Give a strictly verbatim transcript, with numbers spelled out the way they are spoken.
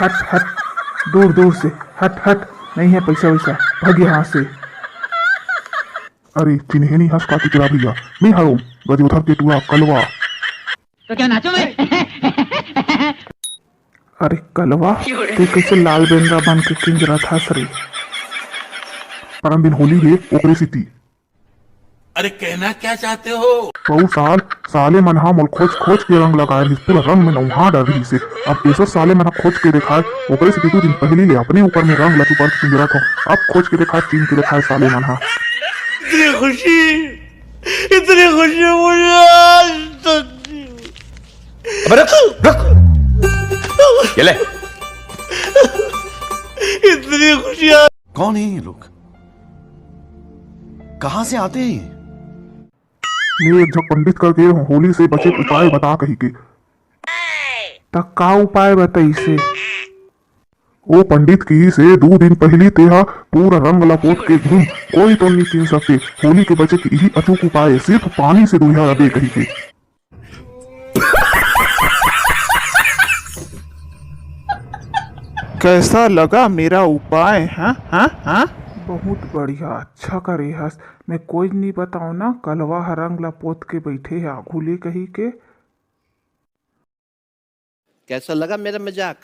हट हट, दूर दूर से हट हट। नहीं है पैसा वैसा, भग यहाँ से। अरे चिन्हेनी हस का टिकरा भैया, मैं हरों गजोधर के टुरा कलवा। तो क्या नाचो मैं? अरे कलवा, ते कैसे लाल बेंदरा बन के किंजरत हस रे? परन दिन होली हे, ओकरे सेती। अरे कहना क्या चाहते हो? पऊ साल, साले मन हा मोल खोज खोज के रंग लगाए रहिस, पूरा रंग में नउहा डर रहिस हे। अब एसो साले मन हा खोज के देखाए, ओकरे सेती दू दिन पहिली ले अपने ऊपर में रंग ला चुपर के किंजरत हो। अब खोज के देखाए, चीन के देखाए साले मन हा। इतनी खुशी, इतनी खुशी मुझे आज तक नहीं हुई। अबे रुक, रुक। ये ले। इतनी खुशी आज कौन है ये लोग? कहाँ से आते हैं ये? मैं एक झक पंडित कर गे हों, होली से बचे के उपाय बता कही के। त का उपाय बताइसे? ओ पंडित किहिसे, दू दिन पहिली तेहा पूरा रंग ला पोत के घूम, कोई तो नी चिन सके। होली के बचे के इही अचूक उपाय हे, सिर्फ पानी से दुरिहा रबे कही के। कैसा लगा मेरा उपाय? हाँ, हाँ, हाँ? बहुत बढ़िया, अच्छा करे हस। मैं कोई नी बताओं ना, कलवा ह रंग ला पोत के बैठे हे आघू ले कही के। कैसा लगा मेरा मजाक?